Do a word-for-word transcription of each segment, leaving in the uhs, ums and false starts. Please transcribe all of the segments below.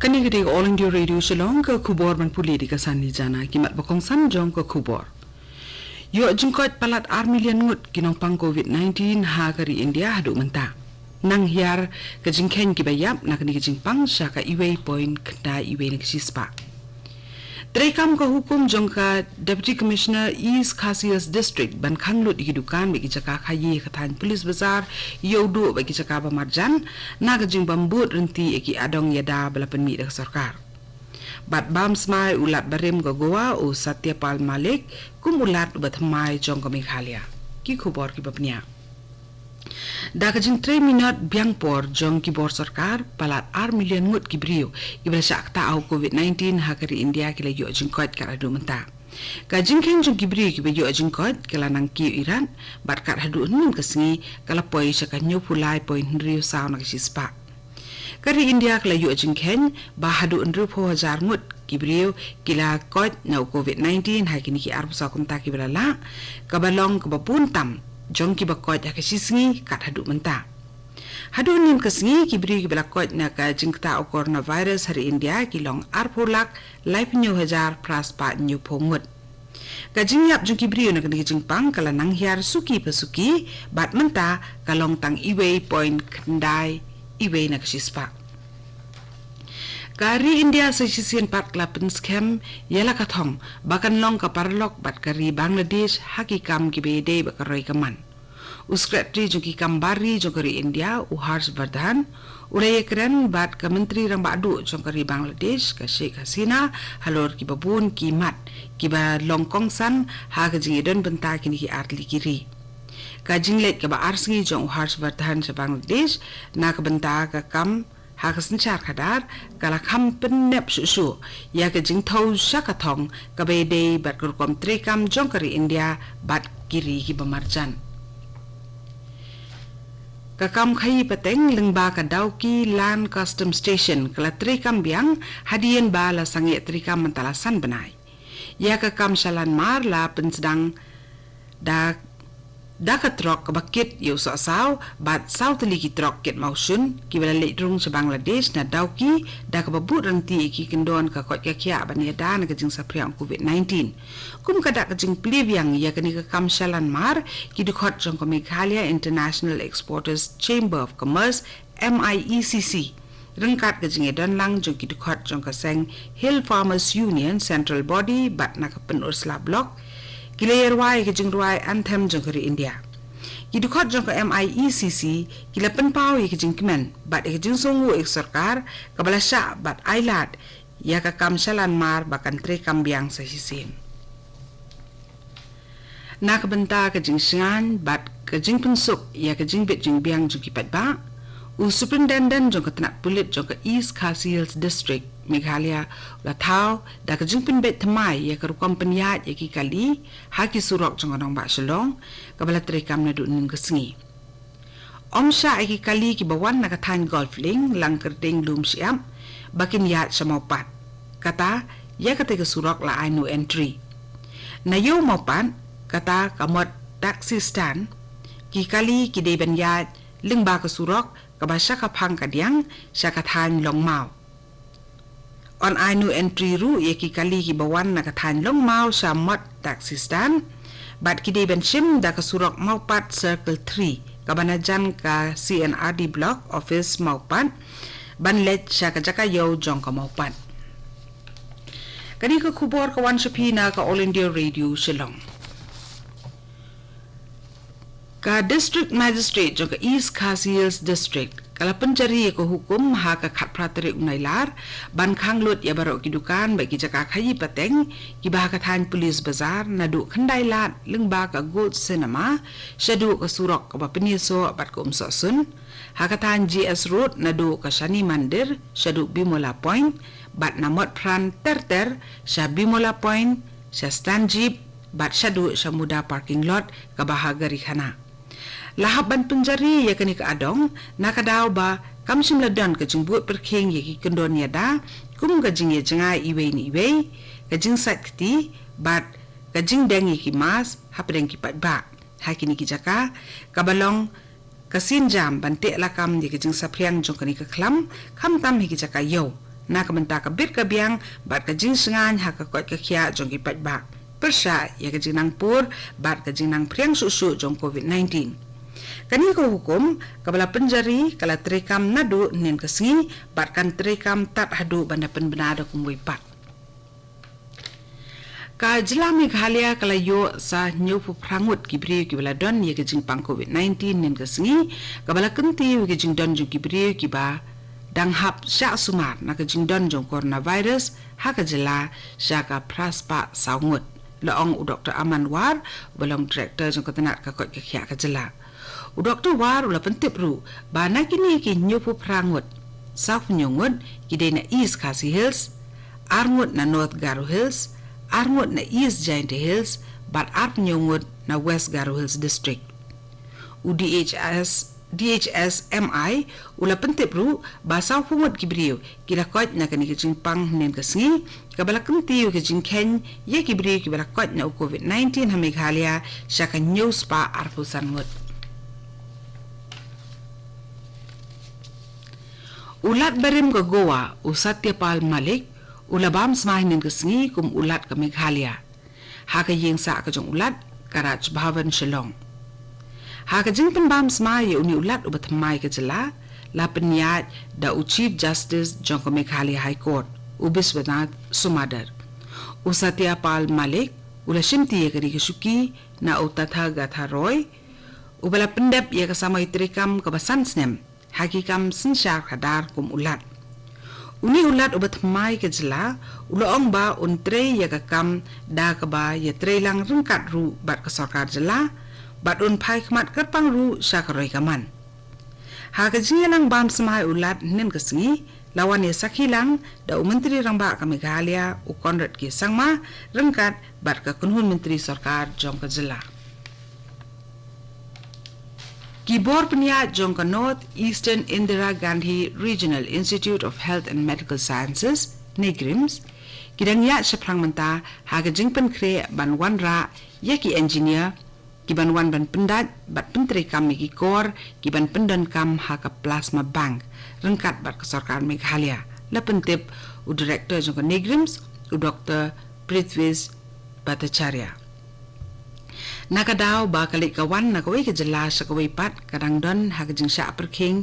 Kane ka dei ka All India Radio Shillong, ka khubor ban pule da ka Sanli Jana. Ki mat ba kongsan jong ka khubor. Ïoh jingkoit palat ar million ngut ki nongpang covid nineteen ha ka ri India haduh mynta. Nang hiar ka jingkheiñ kiba ïap na kane ka jingpang sha ka uwei point khyndai uwei na ka shispah. Treikam ka hukum jong ka Deputy Commissioner East Khasi Hills District ban khang lut ïa ki dukan bad ki jaka khaïi ha ka thaiñ Police Bazar, Ïewduh bad ki jaka ba marjan, na ka jingbam bud rynti ïa ki adong ïada ba la pynmih da ka sorkar. Bad bam smai u Lat barim ka Goa u Satya Pal Malik kum u Lat uba thymmai jong ka Meghalaya. Ki khubor kiba bniah. Da ka jingtrei minot biang por jong ki bor sorkar, palat ar million ngut ki briew kiba la shah ktah ïa u covid nineteen ha ka ri India ki la ïoh jingkoit kat haduh mynta. Ka jingkheiñ jong ki briew kiba ïoh jingkoit ka la nang kiew irat, bad kat haduh hynnin ka sngi ka la poi sha ka hynñiewphew lai point hynriew saw na ka shispah. Ka ri India ka la ïoh jingkheiñ ba haduh hynriewphew hajar ngut ki briew ki la koit na u covid nineteen ha kine ki arphew saw kynta kiba la lah, kaba long kaba bun tam jong kiba koit ha ka shisngi kat haduh mynta. Haduh hynnin ka sngi ki briew kiba la koit na ka jingktah u coronavirus ha ri India ki long arphew lak laiphew hynñiew hajar phra spah hynñiewphew ngut. Ka jingïap jong ki briew na kane ka jingpang ka la nang hiar suki pa suki, bad mynta ka long tang uwei point khyndai uwei na ka shispah. Ka ri India sa shisien pat ka la pynskhem ïa la ka thong ba kan long ka paralok bad ka ri Bangladesh ha ki kam kiba ïadei bad ka roi ka man. U Secretary jong ki kam bar ri jong ka ri India, u Harsh Vardhan, u la ïakren bad ka Myntri Rangbah Duh jong ka ri Bangladesh, ka Sheikh Hasina, halor kiba bun ki mat kiba long kongsan ha ka jingïadon bynta kine ki artylli ki ri. Ka jingleit kaba ar sngi jong u Harsh Vardhan sha Bangladesh na ka bynta ka kam ha ka synshar khadar ka la kham pynnep shuh shuh ïa ka jingthew sha ka thong kaba ïadei bad ka rukom treikam jong ka ri India bad ki ri kiba marjan. Ka kam khaïi pateng lyngba ka Dawki Land Custom Station ka la treikam biang hadien ba la sangeh treikam mynta la san bnai. Ïa ka kam shalan mar la pynsdang da da ka trok kaba kit ïa u sohsaw bad saw tylli ki trok kit mawshun kiba la leit rung sha Bangladesh na Dawki, da kaba bud rynti ïa ki kyndon ka koit ka khiah ban ïada na ka jingsaphriang covid nineteen. Kum ka dak ka jingplie biang ïa kane ka kam shalan mar, ki dkhot jong ka Meghalaya International Exporters Chamber of Commerce, M I E C C, ryngkat ka jingïadon lang jong ki dkhot jong ka seng Hill Farmers Union Central Body bad na ka Pynursla Block, ki la ïarwai ïa ka jingrwai anthem jong ka ri India. Ki dkhot jong ka M I E C C ki la pynpaw ïa ka jingkmen bad ïa ka jingsngewnguh ïa ka sorkar kaba la shah bad ailad ïa ka kam shalan mar ba kan treikam biang sa shisien. Na ka bynta ka jingshngaiñ bad ka jingpynsuk ïa ka jingbit jingbiang jong ki paidbah, u Superintendent jong ka tnat pulit jong ka East Khasi Hills District, Meghalaya, u la thaw da ka jingpynbeit thymmai ïa ka rukom pynïaid ïa ki kali ha ki surok jong ka nongbah Shillong, kaba la treikam naduh hynnin ka sngi. Ym shah ïa ki kali kiba wan na ka thaiñ Golf Link, Langkyrding, Lumshyiap ba kin ïaid sha Mawpat. Kata, ïa katei ka surok la ai no entry. Na ïew Mawpat, kata ka Mot Taxi Stand, ki kali ki dei ban ïaid lyngba ka surok kaba sha ka phang ka diang sha ka thaiñ Longmaw. Yn ai no entry ruh ïa ki kali kiba wan na ka thaiñ Longmaw sha Mot Taxi Stand, bad ki dei ban shim da ka surok Mawpat Circle three, kaba na jan ka C and R D Block Office Mawpat, ban leit sha ka jaka ïew jong ka Mawpat. Kane ka khubor ka wan sha phi na ka All India Radio Shillong. Ka District Magistrate jong ka East Khasi Hills District ka la pynjari ïa ka hukum ha ka khatphra tarik u Nailar ban khang lut ïa baroh ki dukan bad ki jaka khaïi pateng kiba ha ka thaiñ Police Bazar, naduh Khyndai Lad lyngba ka Gold Cinema shaduh ka surok kaba pynïasoh bad ka Umsohsun, ha ka thaiñ G S Road naduh ka Shani Mandir shaduh Bimola Point, bad na Motphran ter ter sha Bimola Point, sha stand jeep bad shaduh sha Muda Parking Lot kaba ha Garikhana. La hap ban pynjari ïa kane ka adong na ka daw ba kam shym la don ka jingbud pyrkhing ïa ki kyndon ïada, kum ka jingïajngai iwei na iwei, ka jingsait kti bad ka jingdeng ïa ki mask hapdeng ki paidbah ha kine ki jaka, kaba long ka sienjam ban teh lakam ïa ka jingsaphriang jong kane ka khlam, khamtam ha ki jaka ïew, na ka bynta ka bit ka biang bad ka jingshngaiñ ha ka koit ka khiah jong ki paidbah pyrshah ïa ka jingnang pur bad ka jingnang phriang shuh shuh jong covid nineteen. Kane ka hukum kaba la pynjari ka la treikam naduh hynnin ka sngi bad kan treikam tad haduh ban da pynbna da kumwei pat. Ka jylla Meghalaya ka la ïoh sa hynñiewphew phra ngut ki briew kiba la don ïa ka jingpang covid nineteen hynnin ka sngi, kaba la kyntiew ïa ka jingdon jong ki briew kiba dang hap shah sumar na ka jingdon jong coronavirus ha ka jylla sha ka phra spah saw ngut, la ong u Doktor Aman War, uba long Director jong ka tnat ka koit ka khiah ka jylla. U Doktor War u la pyntip ruh ba na kine ki hynñiewphew phra ngut, sawphew hynñiew ngut ki dei na East Khasi Hills, ar ngut na North Garo Hills, ar ngut na East Jaintia Hills, bad arphew hynñiew ngut na West Garo Hills District. U D H S, D H S M I u la pyntip ruh ba sawphew ngut ki briew ki la koit na kane ka jingpang hynnin ka sngi, kaba la kyntiew ïa ka jingkheiñ ïa ki briew kiba la koit na u covid nineteen ha Meghalaya sha ka hynñiew spah arphew san ngut. U Lat barim ka Goa, u Satyapal Malik, u la bam smai hynnin ka sngi kum u Lat ka Meghalaya ha ka ïing sah ka jong u Lat, ka Raj Bhavan Shillong. Ha ka jingpynbam smai ïa une u Lat uba thymmai ka jylla, la pynïaid da u Chief Justice jong ka Meghalaya High Court, u Biswanath Sumadar. U Satyapal Malik u la shimti ïa kane ka shuki na u Tathagatha Roy, uba la pyndep ïa ka samoi treikam kaba san snem ha ki kam synshar khadar kum u Lat. Une u Lat uba thymmai ka jylla u la ong ba un trei ïa ka kam da kaba ïatreilang ryngkat ruh bad ka sorkar jylla, bad un phai khmat kyrpang ruh sha ka roi ka man. Ha ka jingïalang bam smai u Lat hynnin ka sngi, la wan ïasakhi lang da u Myntri Rangbah ka Meghalaya, u Conrad K Sangma, ryngkat bad ka kynhun myntri sorkar jong ka jylla. Ki bor pynïaid jong ka North Eastern Indira Gandhi Regional Institute of Health and Medical Sciences, NEIGRIHMS, ki dang ïaid shaphrang mynta ha ka jingpynkhreh ban wanrah ïa ki engineer ki ban wan ban pyndait bad pyntreikam ïa ki kor ki ban pyndonkam ha ka plasma bank ryngkat bad ka sorkar Meghalaya, la pyntip u Director jong ka NEIGRIHMS, u Doktor Prithvish Bhattacharya. Na ka daw ba ka leit ka wan na kawei ka jylla sha kawei pat, ka dang don ha ka jingshah pyrkhing,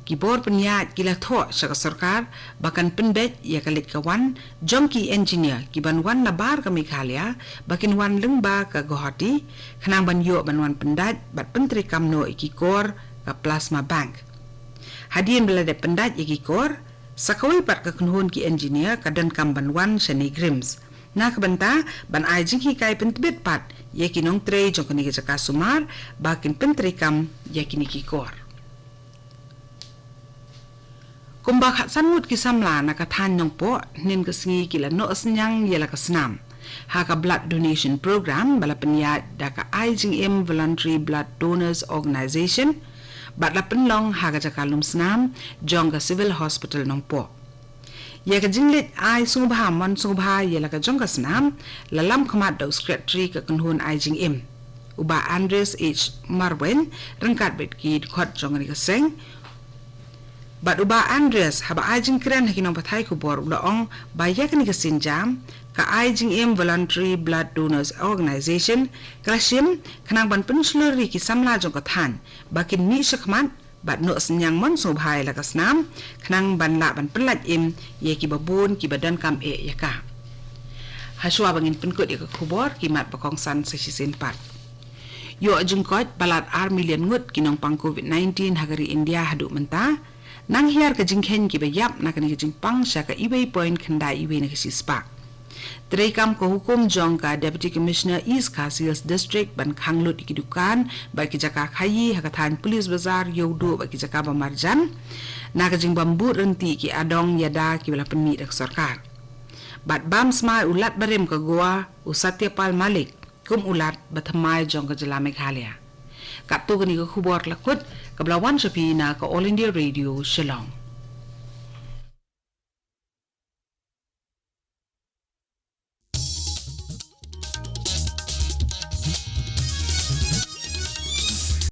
ki bor pynïaid ki la thoh sha ka sorkar ba kan pynbeit ïa ka leit ka wan jong ki engineer ki ban wan na bar ka Meghalaya, ba kin wan lyngba ka Guwahati, khnang ban ïoh ban wan pyndait bad pyntreikam noh ïa ki kor ka plasma bank. Hadien ba la dep pyndait ïa ki kor, sa kawei pat ka kynhun ki engineer ka donkam ban wan sha NEIGRIHMS na ka bynta ban ai jinghikai pyntbit pat ïa ki nongtrei jong kane ka jaka sumar ba kin pyntreikam ïa kine ki kor. Kumba khatsan ngut ki samla na ka thaiñ Nongpoh hynnin ka sngi ki la noh synñiang ïa la ka snam ha ka blood donation program ba la pynïaid da ka Ai Jingim Voluntary Blood Donors Organisation, bad la pynlong ha ka jaka lum snam jong ka Civil Hospital Nongpoh. Ïa ka jingleit ai sngewbha mon sngewbha ïa la ka jong ka snam la lam khmat da u Secretary ka kynhun Ai Jingim, u Bah Andreas H Marwein, ryngkat bad ki dkhot jong kane ka seng. Bad u Bah Andreas, haba ai jingkren ha ki nongpathai khubor, u la ong ba ïa kane ka sienjam ka Ai Jingim Voluntary Blood Donors Organisation ka la shim khnang ban pynshlur ïa ki samla jong ka thaiñ ba kin mih shakhmat bad noh synñiang mon sngewbha ïa la ka snam, khnang ban lah ban pynlait im ïa kiba bun kiba donkam eh ïa ka. Hashwa ba ngin pynkut ïa ka khubor, ki mat ba kongsan sa shisien pat. Ïoh jingkoit, palat ar million ngut ki nongpang covid nineteen ha ka ri India haduh mynta, nang hiar ka jingkheiñ kiba ïap na kane ka jingpang sha ka iwei point khyndai iwei na ka shispah. Treikam ka hukum jong ka Deputy Commissioner East Khasi Hills District ban khang lut ïa ki dukan bad ki jaka khaïi ha ka thaiñ Police Bazar, Ïewduh bad ki jaka ba marjan, na ka jingbym bud ryntih ki adong ïada kiba la pynmih da ka sorkar. Bad bam smai u Lat barim ka Goa, u Satyapal Malik, kum u Lat ba thymmai jong ka jylla Meghalaya. Katto kane ka khubor la kut, kaba la wan sha phi na ka All India Radio Shillong.